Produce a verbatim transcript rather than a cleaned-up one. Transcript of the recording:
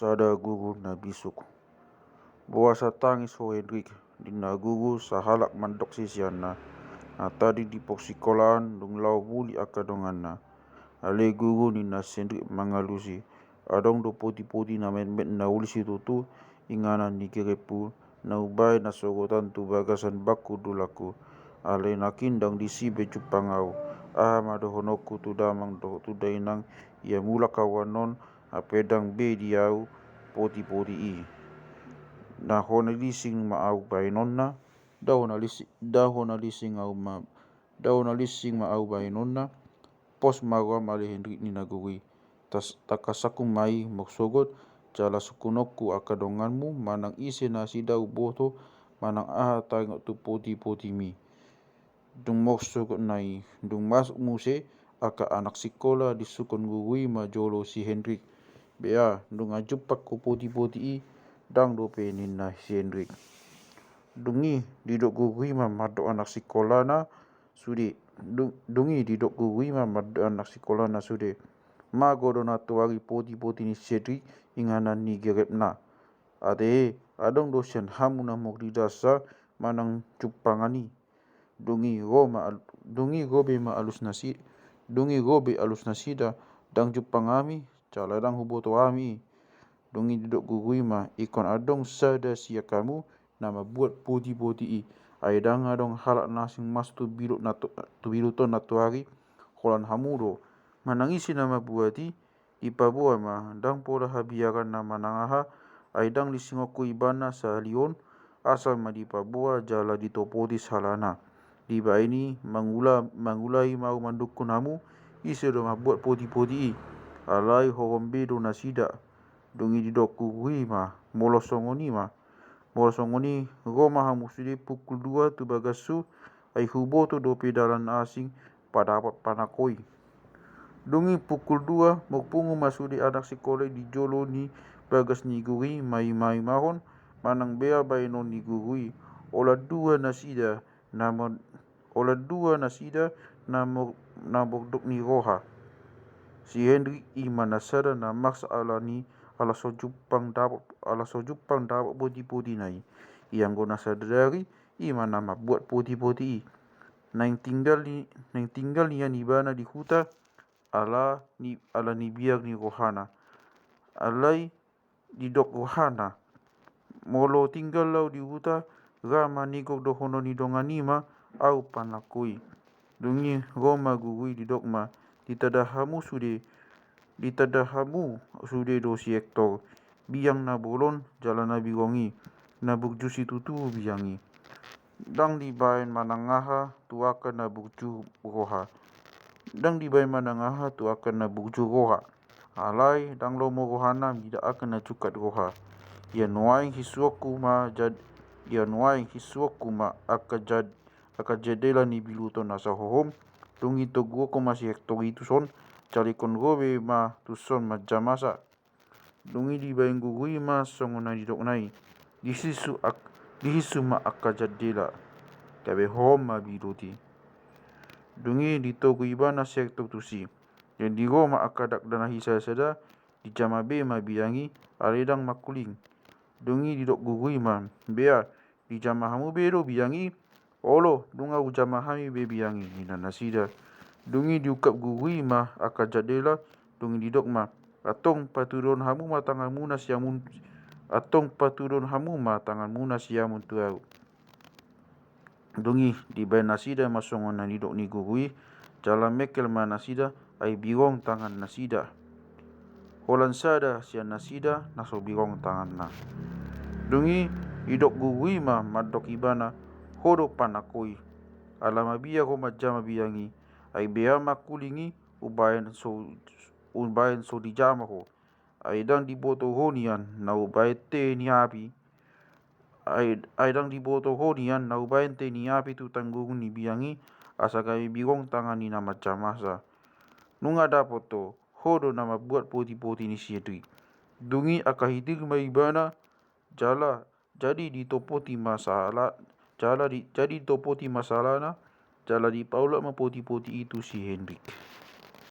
Sada guru na bisuk. Boasa tangis ho Hendrik, ninna guru sahalak mandok siseanna. Na tading di pos sikolaan dung laho muli angka donganna. Ale guru, ninna si Hendrik mangalusi, adong do poti-poti na metmet na uli situtu inganan ni gereppu na hubaen na sogotan tu bagasan bangku dolangku. Alai nangkin ndang disi be jumpang ahu. Aha ma dohononku tu damang dohot tu dainang, ia mulak ahu annon, hape ndang be di ahu poti-poti i. Ndang hona lising ma ahu baenonna, ndang hona lisi-, ndang hona lising ahu ma, ndang hona lising ma ahu baenonna. Pos ma roham ale Hendrik, ninna guru i. Tas-, tangkasangku ma i molo sogot, jala sungkunonku angka donganmu manang ise nasida huboto manang aha taringot tu poti-potimi. Dung molo sogot nai, dung masuk muse angka anak sikola, disungkun guru i ma jolo si Hendrik. Bea, dung ajumpang ho poti-poti i, ndang dope, ninna si Hendrik. Dung i didok guru i ma mandok anak sikolana sude. Dung, dung i didok guru i ma mandok anak sikolana sude. Mago do nantoari poti-poti ni si Hendrik inganan ni gerepna. Ate, adong do sian hamu na murdidasa manang jumpangan i. Dung i ro ma al-, dung i ro be ma alus nasi-, dung i ro be alus nasida, ndang jumpang hami, jala ndang huboto hami i. Dung i didok guru i ma, ingkon adong sada sian hamu na mambuat poti-poti i. Ai ndang adong halak na asing masuk tu bilot na to-, tu bilot on nantoari, holan hamu do. Manang ise na mambuat i, dipaboa ma, ndang pola habiaranna manang aha, ai ndang lisingonku ibana sahali on, asal ma dipaboa jala ditopoti sahalana. Dibaen i mangula-, mangulai ma ahu mandungkun hamu, ise do mambuat poti-poti i. Alai horong be do nasida. Dung i didok guru i ma, molo songon i ma. Molo songon i, ro ma hamu sude pukul dua tu bagashu, ai huboto dope dalan asing padapot panangko i. Dung i pukul dua, marpungu ma sude anak sikola i di jolo ni bagas ni guru i, maima-imahon manang bea baenon ni guru i. Holan dua nasida, na mo-, holan dua nasida na mo-, na mordop ni roha. Si Hendrik i ma na sada na maksa ala ni, ala so jumpang dapot, ala so jumpang dapot poti-potina i. Ianggo na sadari i ma na mambuat poti-poti i. Naeng tinggal ni, naeng tinggal nian ibana di huta, ala ni, ala ni biar ni rohana. Alai didok rohana, molo tinggal ahu di huta, ra ma nigor dohonon ni dongan i ma ahu panangko i. Dung i ro ma guru i, didok ma, ditanda hamu sude, ditanda hamu sude do si Hektor, biang na bolon jala na bigong i, na burju situtu biang i. Ndang dibaen manang aha tu angka na burju roha. Ndang dibaen manang aha tu angka na burju roha. Alai ndang lomo rohana mida angka na jungkat roha. Ia nuaeng hisuonku ma jad-, ia nuaeng hisuonku ma angka jad-, angka jandela ni bilot on asa hohom. Dung i toguonku ma si Hektor i tuson, jala ingkon ro be ma tuson manjamasa. Dung i dibaen guru i ma songon na nidokna i. Dihinsu ak-, dihinsu ma angka jandela. Gabe hohom ma bilot i. Dung i ditogu ibana si Hektor tusi. Jadi ro ma angka dakdanak i sada-sada, dijama be ma biang i, alai ndang mangkuling. Dung i didok guru i ma, bea, dijama hamu be do biang i? Olo, nunga hujama hami be biang i, ninna nasida. Dung i diungkap guru i ma angka jandela, dung i didok ma, antong patudahon hamu ma tanganmuna siamun, antong patudahon hamu ma tanganmuna siamun tu ahu. Dung i dibaen nasida ma songon na nidok ni guru i, jala mengkel ma nasida, ai bigong tangan nasida. Holan sada sian nasida na so bigong tanganna. Dung i didok guru i ma mandok ibana, ho do panangko i. Ala mabiar ho manjama biang i, ai bea mangkuling i, umbaen so, umbaen so dijama ho. Ai ndang diboto ho nian na umbaen teh ni api. Ai, ai ndang diboto ho nian na umbaen teh ni api tu tanggurung ni biang i, asa gabe bigong tangan ni na manjamasa. Nunga dapot ho, ho do na mambuat poti-poti ni si Hendrik. Dung i angka hitir ma ibana, jala jadi ditopoti ma sala-, jala di-, jadi ditopoti ma sahalana, jala dipaulak ma poti-poti i tu si Hendrik.